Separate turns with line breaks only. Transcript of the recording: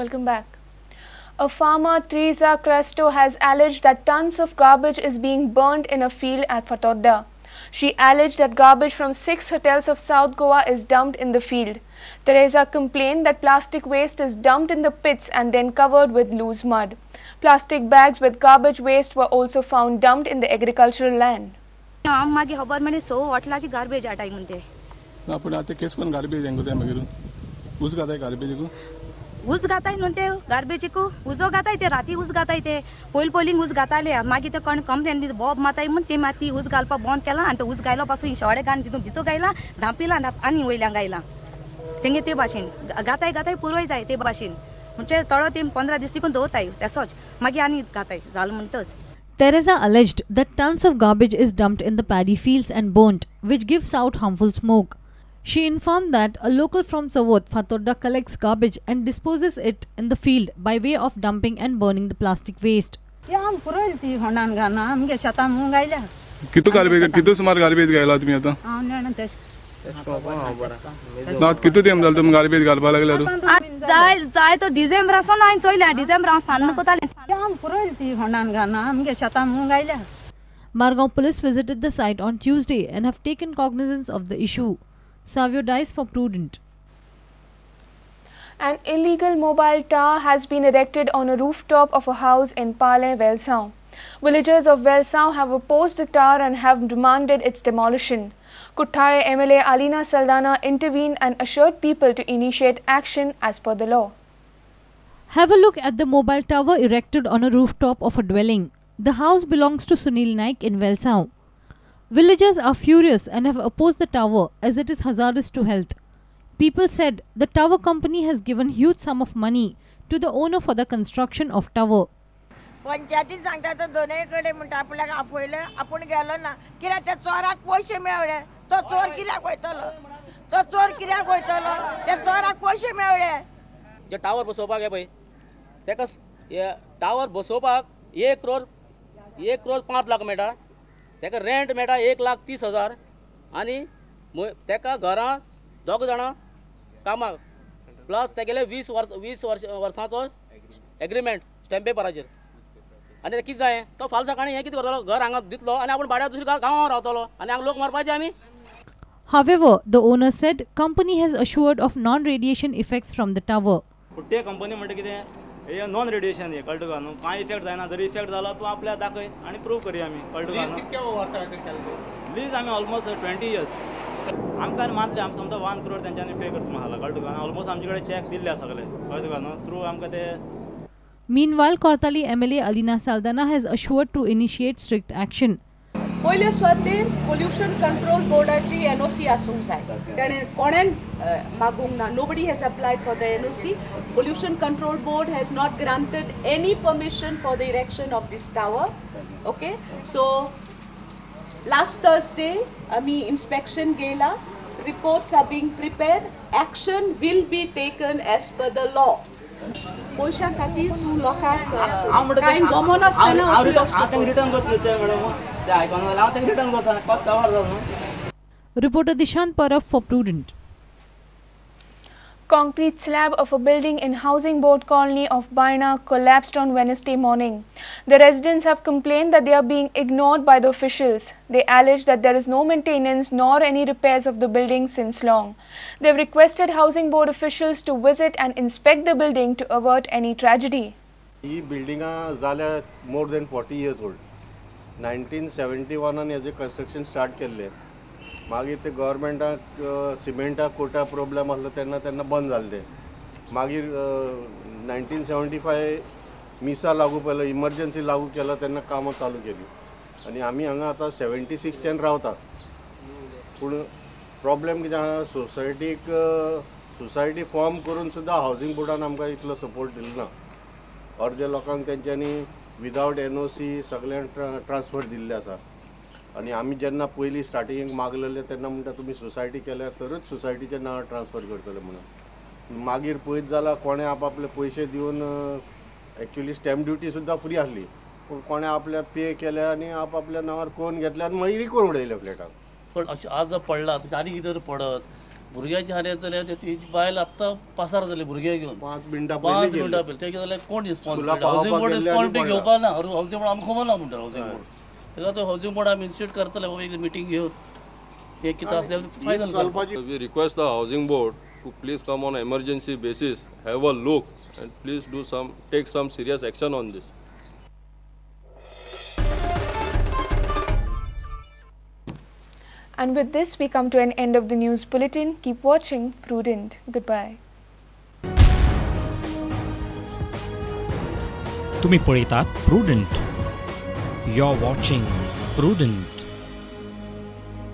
Welcome back. A farmer, Teresa Cresto, has alleged that tons of garbage is being burnt in a field at Fatorda. She alleged that garbage from 6 hotels of South Goa is dumped in the field. Teresa complained that plastic waste is dumped in the pits and then covered with loose mud. Plastic bags with garbage waste were also found dumped in the agricultural land.
उज घाताय न्हू ते गार्बेजीकू उजो घाताय ते राती उज घाताय ते पयलीं पयलीं उज घाताले मागीर ते कोण कंप्लेन बी बोब माताय म्हूण ते माती उज घालपाक बंद केला आनी तो उज घायलो पासून शेवाडे घालून तितून भितर गायला धांपिला आनी वयल्यान गायला तेंगे ते भाशेन घाताय घाताय पुरयताय ते भाशेन म्हणजे थोडो तें 15 दीस तिकून दवरताय तेसोच मागीर आनी घाताय जालो म्हणटच.
Teresa alleged that tons of garbage is dumped in the paddy fields and burnt, which gives out harmful smoke. She informed that a local from Savot, Fatorda, collects garbage and disposes it in the field by way of dumping and burning the plastic waste.
कितू garbage कितू सुमार garbage घायला तुम्ही आता? कितू तेम जालो तुमी गार्बेज घालपा लागल्यार?
जाय जाय तो डिसेंबरासून हांवें चोयल्या डिसेंबरान सान्न कोतालें.
Margao police visited the site on Tuesday and have taken cognizance of the issue. Savio dies for prudent.
An illegal mobile tower has been erected on a rooftop of a house in Palem, Velsao. Villagers of Velsao have opposed the tower and have demanded its demolition. Kuthare MLA Alina Saldana intervened and assured people to initiate action as per the law.
Have a look at the mobile tower erected on a rooftop of a dwelling. The house belongs to Sunil Naik in Velsao. Villagers are furious and have opposed the tower as it is hazardous to health. People said the tower company has given huge sum of money to the owner for the construction of tower.
पंचायतीन सांगता तो दोनूय कडेन म्हणटा आपल्याक आपयलें आपूण गेलो ना कित्याक त्या चोराक पयशे मेळ्ळे तो चोर कित्याक वयतलो तो चोर कित्याक वयतलो त्या चोराक पयशे मेळ्ळे.
जे टावर बसोवपाक हे पळय तेका टावर बसोवपाक 1 करोड 5 लाख मेळटा तेका रेंट मेळटा 1,30,000 आनी तेका घरां दोग जाणां कामाक प्लस तेगेले 20 वर्सांचो एग्रीमेंट स्टॅम्प पेपराचेर आनी कितें जाय तो फाल्यां सकाळीं हें कितें करतलो घर हांगा दितलो आनी आपूण भाड्याक दुसऱ्या गांवांत रावतलो आनी हांगा लोक मारपाचे आमी.
However, the owner said company has assured of non-radiation effects from the tower.
ते कंपनी म्हणटा कितें हे नॉन रेडिएशन हे कळटा तुका न्हू कांय इफेक्ट जायना जर इफेक्ट जाला तूं आपल्याक दाखय आनी प्रूव करया आमी कळटा तुका न्हू. लीज आमी ऑलमोस्ट 20 इयर्स आमकां मानले आमी समजा 1 करोड तेंच्यांनी पे करता म्हणला कळटा तुका ऑलमोस्ट आमचे कडेन चॅक दिल्ले आसा सगळे कळटा तुका न्हू थ्रू आमकां ते.
Meanwhile, Cortalim MLA Alina Saldana has assured to initiate strict action.
पयले सुवातेर पोल्युशन कंट्रोल बोर्डाची एनओसी आसूंक जाय ताणें कोणेन मागूंक ना. Nobody has applied for the NOC. Pollution Control Board has not granted any permission for the erection of this tower. Okay, so last Thursday आमी inspection गेला. Reports are being prepared. Action will be taken as per the law. पयशां खातीर तूं लोकांक कांय गमनासतना.
Reporter Dishant Parab for Prudent.
Concrete slab of a building in Housing Board Colony of Baina collapsed on Wednesday morning. The residents have complained that they are being ignored by the officials. They allege that there is no maintenance nor any repairs of the building since long. They have requested Housing Board officials to visit and inspect the building to avert any tragedy.
This building is more than 40 years old. 1971 हेजें construction start केल्लें. मागीर ते गव्हर्मेंटाक सिमेंटाक कोटा problem आसलो तेन्ना तेन्ना बंद जाल्लें. मागीर 1975 मिसा लागू पडलो इमर्जन्सी लागू केलो तेन्ना कामां चालू केली आनी आमी हांगा आतां 76च्यान रावता. पूण प्रॉब्लम कितें आहा सोसायटीक सोसायटी फॉर्म करून सुद्दां हावजींग बोर्डान आमकां इतलो सपोर्ट दिलो ना. अर्दे लोकांक तेंच्यांनी विदावट एनओसी सगळ्यांक ट्रान्सफर दिल्ले आसा. आनी आमी जेन्ना पयलीं स्टार्टिंगेक मागलेले तेन्ना म्हणटा तुमी सोसायटी केल्यार तरच सोसायटीचें नांव ट्रान्सफर करतले म्हणून. मागीर पळयत जाल्यार कोणें आपआपले पयशे दिवन एक्चुअली स्टॅम्प ड्युटी सुद्दां फ्री आसली पूण कोणें आपल्या पे केल्या आनी आपआपल्या नांवार कोण घेतले आनी मागीर विकून उडयले फ्लॅटाक.
पण अशें आज जर पडला तशें आनी कितें जर पडत भुरग्याच्या हारे जाल्यार ती बायल आत्तां पासार जाली भुरग्याक घेवन
5 मिनटां
5 मिनटां पयलीं तें जाल्यार कोण रिस्पॉन्सिबिलिटी हावसिंग बोर्ड रिस्पॉन्सिबिलिटी घेवपा ना हावसिंग बोर्ड आमकां खबर ना म्हणटा हावसिंग बोर्ड तेका तो हावसिंग बोर्ड आमी इन्स्टिट्यूट करतले बाबा एक मिटींग घेवन ते कितें आसलें फायनल करपाची.
We request the housing board to please come on emergency basis, have a look and please do some take some serious action on this.
And with this, we come to an end of the news bulletin. Keep watching Prudent. Goodbye.
तुम्ही पळयतात Prudent. You're watching Prudent.